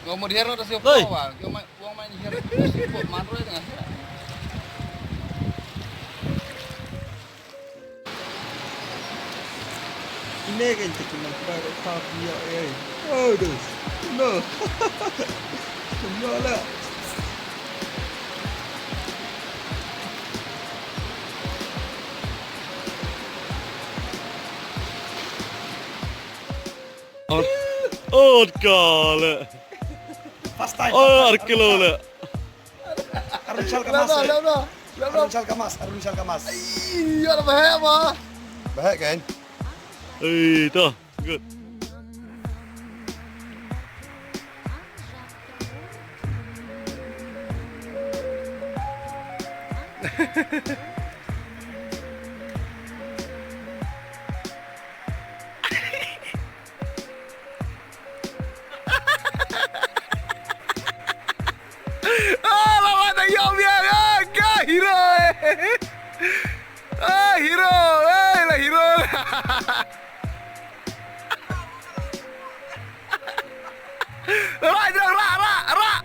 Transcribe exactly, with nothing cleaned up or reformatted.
Ngo mut hiar da sio po ba. Ngo mai, ngo mai hiar da sio po man roi dengan hiar. Ine kan te ki man ba ro pa bia eh. Oh, dos. No. No la. Ot, ot kala. First time. Oh, ar kilo la. Arun Shal Kamas. Lama, lama, lama. Arun Shal Kamas, Arun Shal Kamas. Ai, ya, bahaya, bah. Bahaya kan? Eh, tu. Good. Ah, la wat da yoh biang, ah, ka hero, eh. Ah, hero, eh, la hero. Rak, jrong, rak, rak, rak.